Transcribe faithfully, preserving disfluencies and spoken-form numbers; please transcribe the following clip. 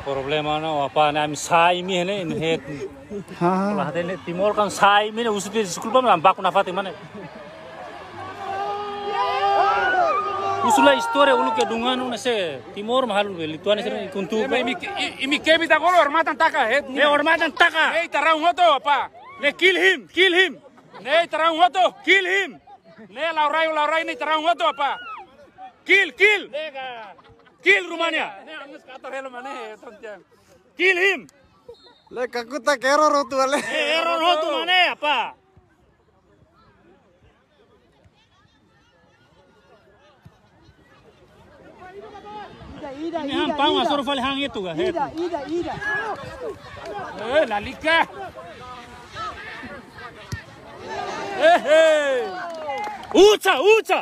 Problema ne'e, apá, ne'e ami sai imi ne'e, ne'e. Ha, ha. Lah, ne'e Timor kan sai imi ne'e, husu de'it deskulpa, maibé baku nafatin mak ne'e. Husu lai istória uluk ke dungan ne'e se Timor mak halo be, Lituania sira kuntu. Ema imi, i-, imi kebit agora, hormatan taka, het. Eh, hormatan taka. Ne'e ita-raan hotu, apá. Ne'e kill him, kill him. Ne'e ita-raan hotu, kill him. Ne'e la'o rai, la'o rai, ne'e ita-raan hotu, apá. Kill, kill. Kill Rumania. Ne'e angus katar hela mane, tontiang. Kill him. Ne'e kakutak error hotu ale. Eh, error hotu mak ne'e, apá. Ida, ida, ida, hampang ida. Asoro fali han itu ga, ida, ida, ida. Eh, lalika. Eh, eh. Uca, uca.